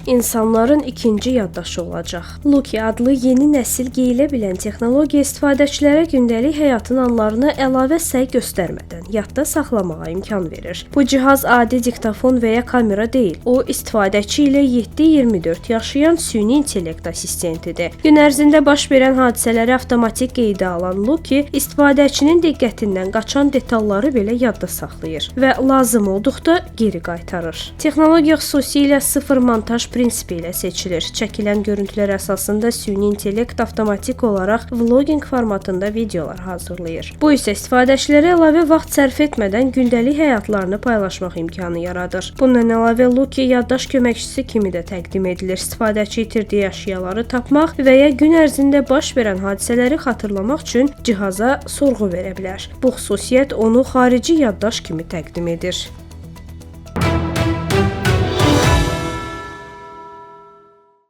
İnsanların ikinci yaddaşı olacaq. Luki adlı yeni nəsil geyilə bilən texnologiya istifadəçilərə gündəlik həyatın anlarını əlavə səy göstərmədən yadda saxlamağa imkan verir. Bu cihaz adi diktofon və ya kamera deyil. O, istifadəçi ilə 7/24 yaşayan süni intellekt assistentidir. Gün ərzində baş verən hadisələri avtomatik qeydə alan Luki istifadəçinin diqqətindən qaçan detalları belə yadda saxlayır və lazım olduqda geri qaytarır. Texnologiya xüsusilə sıfır montaj prinsipi ilə seçilir. Çəkilən görüntülər əsasında süni intellekt avtomatik olaraq vlogging formatında videolar hazırlayır. Bu isə istifadəçilərə əlavə vaxt sərf etmədən gündəlik həyatlarını paylaşmaq imkanı yaradır. Bundan əlavə Luki yaddaş köməkçisi kimi də təqdim edilir. İstifadəçi itirdiyi əşyaları tapmaq və ya gün ərzində baş verən hadisələri xatırlamaq üçün cihaza sorğu verə bilər. Bu xüsusiyyət onu xarici yaddaş kimi təqdim edir.